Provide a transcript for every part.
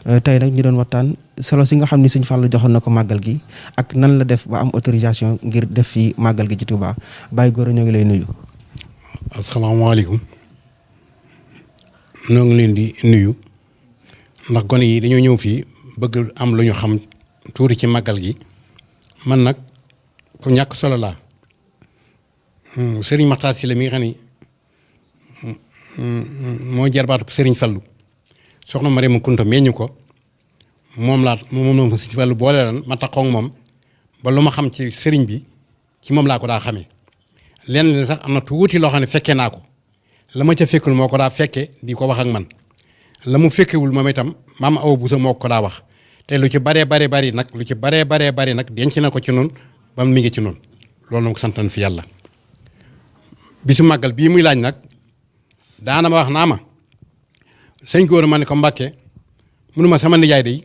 tey nag ñu doon waxtaan solo si nga xam ni sëñ Fallou joxoon na ko màggal gi ak nan la def ba am autorisation ngir def fi màggal gi ci Touba Baye Gora ñoo ngi lay nuyu. asalaamaaleykum ñoo ngi leen di nuyu ndax gone yi dañoo ñëw fii bëgg am lu ñu xam tuuti ci màggal gi man nag ku ñàkk solo laa Serigne Makhtar Sylla mi nga xam ni moo jarbaatu Serigne Fallou soxna Mariama Kunta meññu ko moom la Serigne Fallou boole lan ma taxaw ak moom ba lu ma xam ci Serigne bi ci moom laa ko daa xamee lenn li sax am na tuuti loo xam ne fekkee naa ko la ma ca fekkul moo ko daa fekke di ko wax ak man la mu fekkewul moom itam maam Awa Boussa moo ko daa wax te lu ci baree bari nag denc na ko ci noonu ba mi ngi ci noonu loolu nag santan fi yàlla bisu màggal bii muy laaj nag daana ma wax naa ma sëñ Gora ma ne ko Mbacke munuma sama nijaay day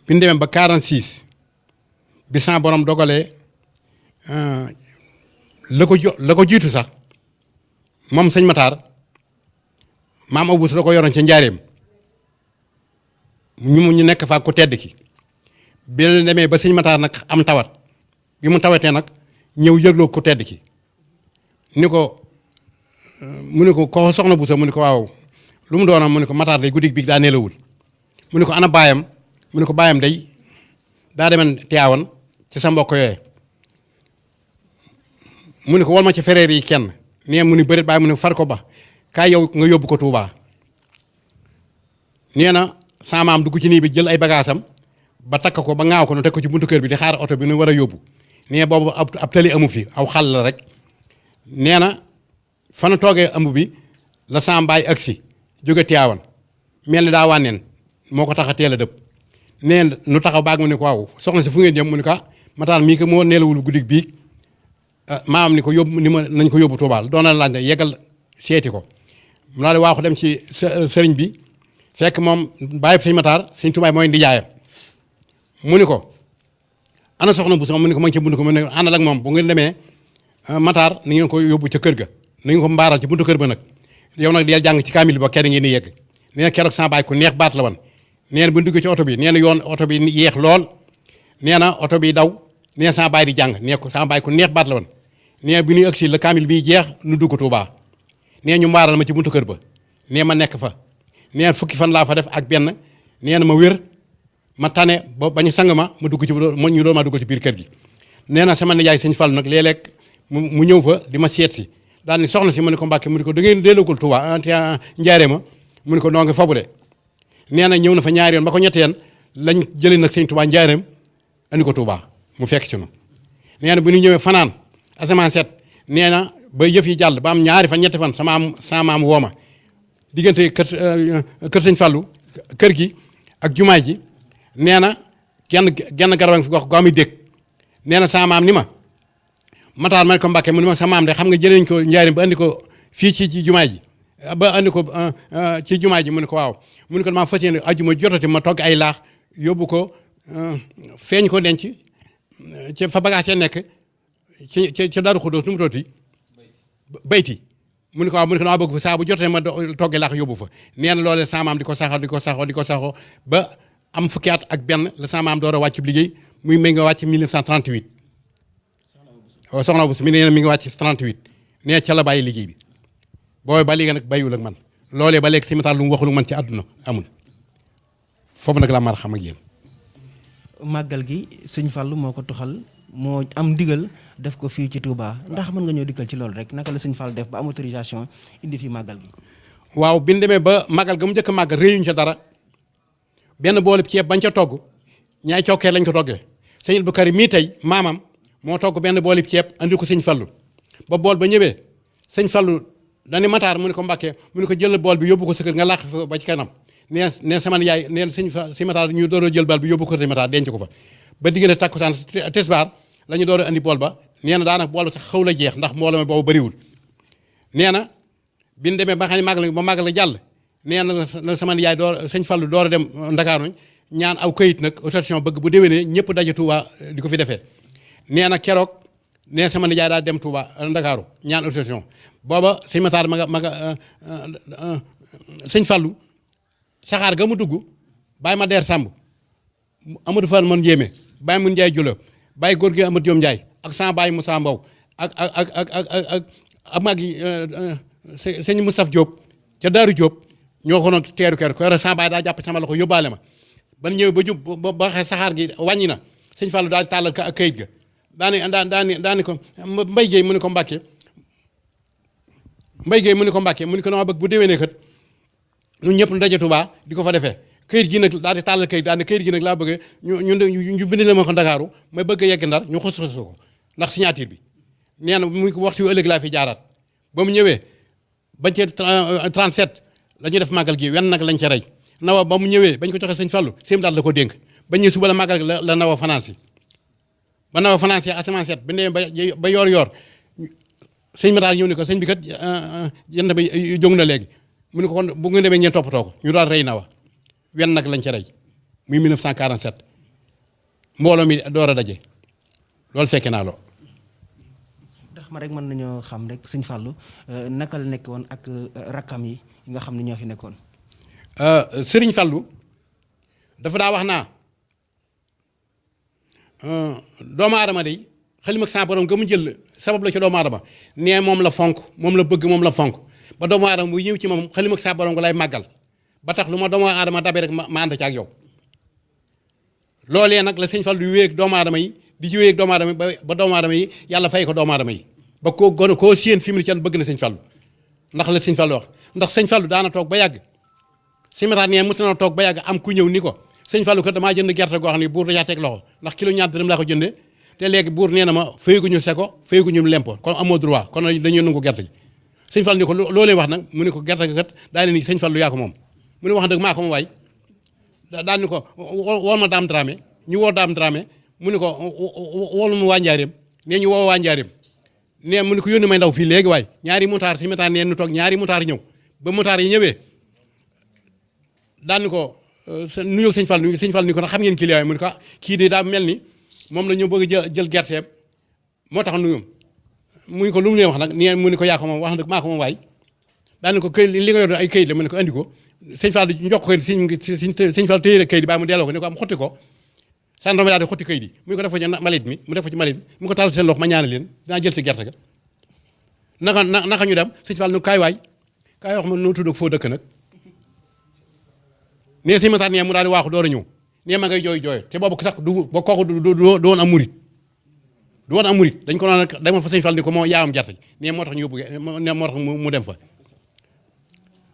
bi ñu demee ba 46 bi sa borom dogalee la ko jiitu sax moom sëñ Matar maam Abu da ko yoroon ca njaareem ñu nekk fa ku tedd ki bi la demee ba sëñ Matar nag am tawat bi mu tawatee nag ñëw yëgloo ku tedd ki ni ko mu ne ko soxna bu sa mu ne ko waaw lu mu doonam mu ne ko Matar day guddi bi daa nelawul mu ne ko ana baayam mu ne ko baayam day daa demen Tiwaawan ci sa mbokk yooye mu ne ko wol ma ci frère yi kenn nee mu ni bërit baay mu ne far ko ba kaay yow nga yóbbu ko Touba nee na sa maam dugg ci nii bi jël ay bagaasam ba takk ko ba ŋaaw ko nu teg ko ci buntu kër bi di xaar oto bi nu war a yóbbu nee boobu ab tali amu fi aw xàll la rek nee na fa nu toogee ëmb bi la sa mbaay agsi jóge Tiwaawan mel ni daa wànneen moo ko tax a teel a dëpp nee nu taxaw baag mu ne ko waaw soxna si fu ngeen jëm mu ne ko Matar mii ko moo neelawul guddi bii maam ni ko yóbbu ni ma nañ ko yóbbu Touba doon na laaj yeggal seeti ko mu daal di waaxu dem ci sëriñ bi fekk moom bàyyi sëñ Matar sëñ Touba mooy ndijaayam mu ni ko ana soxna bu sama mu ni ko ma ngi ci buntu ko mu ne àndal ak moom bu ngeen demee Matar ni ngeen ko yóbbu ca kër ga na ngeen ko mbaaral ci buntu kër ba nag yow nag deel jàng ci kaamil ba kenn ngeen di yegg nee na keroog sama baay ku neex baat la woon nee na bu duggee ci oto bi nee na yoon oto bi yeex lool nee na oto bi daw nee na sama baay di jàng nee ko sama baay ku neex baat la woon nee na bi ñuy agsi la kaamil bi jeex nu dugg Touba nee ñu mbaaral ma ci buntu kër ba nee ma nekk fa nee na fukki fan laa fa def ak benn nee na ma wér ma tane ba ñu sang ma dugg ci ñu doon ma duggal ci biir kër gi nee na sama nijaay sëñ Fall nag léeg-léeg mu ñëw fa di ma seet si daal ni soxna si mu ne ko Mbacke mu ne ko da ngeen dellogul Touba njaaree ma mu ne ko noo ngi fabu de nee na ñëw na fa ñaari yoon ba ko ñetti yoon lañ jëlee nag sëñ Touba njaareem andi ko Touba mu fekk ci no nee na bu ñu ñëwee fanaan asamaan set nee na ba yëf yi jàll ba am ñaari fan ñetti fan sama maam woo ma diggante kër sëñ Fallou kër gi ak jumaay ji nee na genn garab fi gox gu ami dégg nee na sama maam ni ma Matar ma ne ko Mbacke mu ni ma sa maam de xam nga jëleñ ko njaarim ba andi ko fii ci jumaay ji ba andi ko ci jumaay ji mu ne ko waaw mu ne ko maa fas yéene ajuma jotati ma togg ay laax yóbbu ko feeñ ko denc ci fa bagage nekk ci Daaru Xuddoos nu mu tooti bayti mu ne ko waaw mu ne ko maa bëgg saa bu jotee ma togge laax yóbbu fa nee na loolee sama maam di ko saxoo ba am fukki at ak benn la sama maam door a wàcc liggéey muy mi nga wàcc 1938 soxna bu mi nee na mi ngi wàcc 38 nee ca la bàyyi liggéey bi booy ba léegi nag bàyyiwul ak man loolee ba léegi si Matar lu mu waxul man ci àdduna amul foofu nag la mar xam ak yéen. màggal gi sëñ Fallou moo ko tuxal moo am ndigal def ko fii ci Touba ndax mën nga ñoo dikkal ci loolu rek naka la sëñ Fallou def ba am autorisation indi fii màggal gi. waaw bi ñu demee ba màggal ga mu njëkk a màggal réyuñ ca dara benn boolub ceeb bañ ca togg ñaay cokkee lañ ko toggee sëñ bu Karim mii tey maamam moo togg benn boolub ceeb andi ko sëñ Fallou ba bool ba ñëwee sëñ Fallou dañu Matar mu ne ko Mbacke mu ne ko jël bool bi yóbbu ko sa kër nga làq fa ba ci kanam nee sama yaay nee sëñ Matar ñu door a jël bool bi yóbbu ko sëñ Matar denc ko fa ba diggante takkusaan tisbaar la ñu door a andi bool ba nee na daanaka bool ba sax xaw la jeex ndax mbooloo mi boobu bëriwul nee na bi ñu demee ba xam ne màggal la jàll nee na sama yaay door sëñ Fallou door a dem Ndakaaru ñaan aw këyit nag autorisation bëgg bu déwénee ñëpp daje Touba di ko fi defee nee na keroog nee sama nijaay daal dem Touba Ndakaaru ñaan autorisation booba sëñ Matar ma nga sëñ Fallou saxaar ga mu dugg Baye ma der Samb Amadou Fall man Njéeme Baye mun Ndiaye Julo Baye góor gi Amadou Diom Ndiaye ak sama Baye Moussa Mbow ak mag yi sëñ Moustapha Diop ca Daaru Diop ñoo ko doon teeru keer ko sama Baye daa jàpp sama loxo yóbbaale ma ban ñëwee ba jub ba waxee saxaar gi wàññi na sëñ Fallou daal di tàllal ka kayit ga daani ko Mbaye Gueye mu ne ko Mbacke Mbaye Gueye mu ne ko Mbacke mu ne ko dama bëgg bu déwénee kat ñun ñëpp ñu daje Touba di ko fa defee këyit gi nag daal di tàllal këyit daal ne këyit gi nag laa bëgg ñu bind la ma ko Ndakaaru may bëgg a yegg Ndar ñu xos ko ndax signature bi nee na muy ko waxtu ëllëg laa fi jaaraat ba mu ñëwee bañ cee 37 la ñuy def màggal gi wenn nag lañ ca rey nawa ba mu ñëwee bañ ko joxe sëñ Fallou sëñ daal la ko dénk bañ ñëw suba la màggal la nawa fanaan si ba nawa fanaan si asamaan set bi ne ba yor sëñ ma daal ñëw ne ko sëñ bi kat jënd bi jóg na léegi mu ne ko kon bu ngeen demee ngeen toppatoo ko ñu daal rey nawa wenn nag lañ ca rey muy 1947 mbooloo mi door a daje loolu fekke naa loo. ndax ma rek mën nañoo xam rek sëñ Fallou naka la nekk woon ak rakkam yi nga xam ne ñoo fi nekkoon. Sëriñ Fallou dafa daa wax naa doomu aadama de xalima ak sa borom nga mu jël sabab la ci doomu aadama nee moom la fonk moom la bëgg moom la fonk ba doomu aadama bu ñëw ci moom xalima ak sa borom nga lay màggal ba tax lu ma doomu aadama dabe rek ma ànd ci ak yow loolee nag la sëñ Fallou di wéeg doomu aadama yi di ci wéeg doomu aadama yi ba doomu aadama yi yàlla fay ko doomu aadama yi ba koo séen fi mu ne ci bëgg na sëñ Fallou ndax la sëñ Fallou wax ndax sëñ Fallou daana toog ba yàgg simataat nee mos na toog ba yàgg am ku ñëw ni ko sëñ Fallou kat damaa jënd gerte goo xam ne buur da caa teg loxo ndax kilo ñaar dërëm laa ko jënde te léegi buur nee na ma fayaguñu seko fayaguñu lempo kon amoo droit kon dañuy nangu gerte gi sëñ Fallou ni ko loolee wax nag mu ne ko gerte gi kat daa ne ni sëñ Fallou yaa ko moom mu ne wax dëgg maa ko ma waay daal ni ko wool ma daam Dramé ñu woo daam Dramé mu ne ko wool ma waa Njaareem nee ñu woo waa Njaareem nee mu ne ko yónni may ndaw fii léegi waay ñaari mutaar simataat nee nu toog ñaari mutaar ñëw ba mutaar yi ñëwee daan ni ko nuyoo sëñ Fall ni ko nag xam ngeen kii mu ne ko kii de daa mel ni moom la ñu bëgg a jël gerteem moo tax nuyoom mu ne ko lu mu leen wax nag nii mu ne ko yaa ko moom wax dëgg maa ko moom waay daan ni ko këy li nga yor ay këyit la mu ne ko andi ko sëñ Fall di jox ko këyit sëñ Fall téye këyit bàyyi mu delloo ko ne ko am xotti ko sàndarma daal di xotti këyit yi mu ne ko def ko ci malit mi mu def ko ci malit mi mu ko taal seen loxo ma ñaanal leen dinaa jël si gerte ga naka ñu dem sëñ Fall ni kaay waay kaay wax ma noo tudd foo dëkk nag nee sëñ Matar nee mu daal di waaxu door a ñëw nee ma ngay jooy te boobu sax ba kooku du woon am murit du woon am murit dañ ko doon demoon fa sëñ Fall ni ko moo yaamam gerte nee moo tax ñu yóbbu moo tax mu dem fa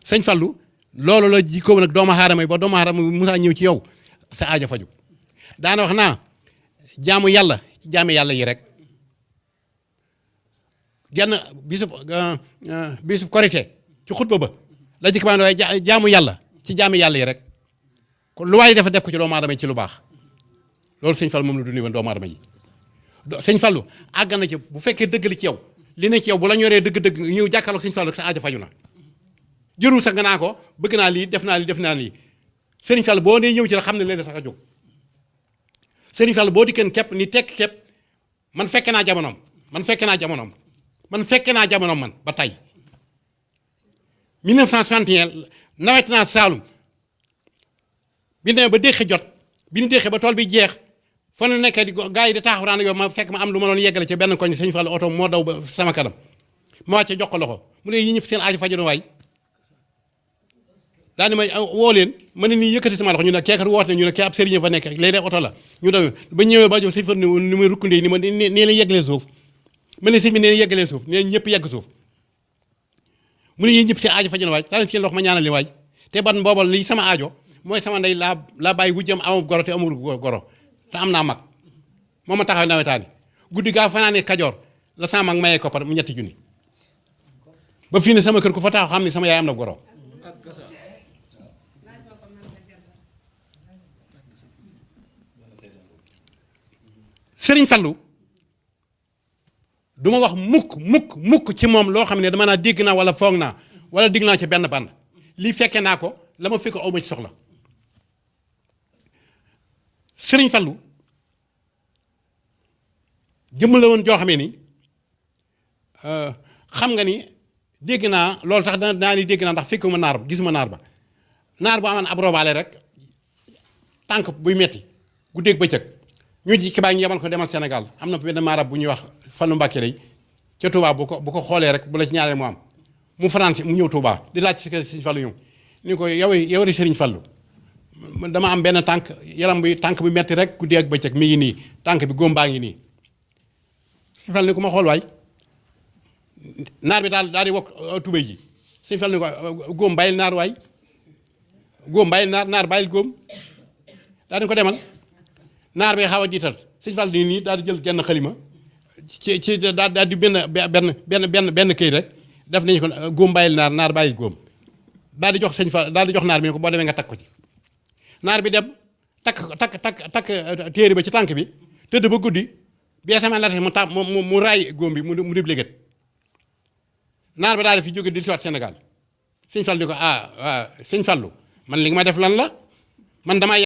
sëñ Fallu loolu la jikkoom nag doomu aadama yi ba doomu aadama musaa ñëw ci yow sa aajo faju daana wax naa jaamu yàlla ci jaame yàlla yi rek genn bisub korité ci xutba ba la jikko baa waaye jaamu yàlla ci jaame yàlla yi rek kon lu waaye dafa def ko ci doomu aadama yi ci lu baax loolu sëñ Fallu moom la du woon doomu aadama yi sëñ Fallu àgg na ci bu fekkee dëgg li ci yow li ne ci yow bu la ñoree dëgg-dëgg ñëw jàkkaarloog sëñ Fallu sa aajo faju na jërul sax nga naa ko bëgg naa lii def naa lii sëriñ Fallu boo nee ñëw ci la xam ne leen tax a jóg sëriñ Fallu boo dikkeen képp ni tekk képp man fekke naa jamonoom man ba tey 1961 nawet naa Saalum bi ne ba déqi jot bi ñu déqee ba tool bi jeex fa nu nekkee di gaa yi di taaxuraan yow ma fekk ma am lu ma doon yeggale ci benn koñ sëñ Fallu oto moo daw ba sama kanam ma wàcce jox ko loxo mu ne yi ñëpp seen aajo faju na waay daal di may woo leen ma ne nii yëkkati sama loxo ñu ne keekat woote ne ñu ne kee ab sëriñ fa nekk léeg-léeg oto la ñu dem ba ñëwee ba jox sëñ Fallu ni may rukkundee ni ma nee leen yeggalee suuf ma ne sëñ bi nee leen yeggalee suuf nee ñëpp yegg suuf mu ne yéen ñëpp seen aajo faju na waay taleen seen loxo ma ñaanal leen waay te ban booba li sama aajo mooy sama ndey laa bàyyi wujjam amul goro te amul goro te am naa mag moo ma taxaw nawetaani guddi gaa fanaanee Kajoor la sama mag mayee koppar mu ñetti junni ba fii ne sama kër ku fa taxaw xam ne sama yaay am na goro Sëriñ Fallu du ma wax mukk ci moom loo xam ne dama naa dégg naa wala foog naa wala dégg naa ci benn bànn lii fekke naa ko la ma fekk aw ma ci soxla Sëriñ Fallu jëmm la woon joo xamee ni xam nga ni dégg naa loolu sax naa ni dégg naa ndax fekkuma naar ba gisuma naar ba naar bu amoon ab robaale rek tànk buy metti guddeeg bëccëg ñu ji xibaar ñu yemal ko demal Sénégal am na benn maarab bu ñuy wax Fallou Mbacke lay ca Touba bu ko xoolee rek bu la ci ñaaree mu am mu France mu ñëw Touba di laaj ci Serigne Fallou ñëw ni ko yow di Serigne Fallou dama am benn tànk yaram bi tànk bi metti rek guddi ak bëccëg mi ngi nii tànk bi góom baa ngi nii Serigne Fallou ni ko ma xool waay naar bi daal di wokk tubéy ji Serigne Fallou ni ko góom bàyyil naar waay góom bàyyil naar bàyyil góom daal di ko demal naar bi xaw a diital Serigne Fallou nii daal di jël genn xalima ci daal di benn këy rek def nañu ko góom bàyyil naar bàyyil góom daal di jox Serigne Fallou daal di jox naar bi ne ko boo demee nga takk ko ci naar bi dem takk téere ba ci tànk bi tëdd ba guddi bi asamaan la mu raay góom bi mu dib légat naar bi daal di fi jóge di si waat Sénégal Serigne Fallou di ko waaw Serigne Fallou man li nga ma def lan la man damaa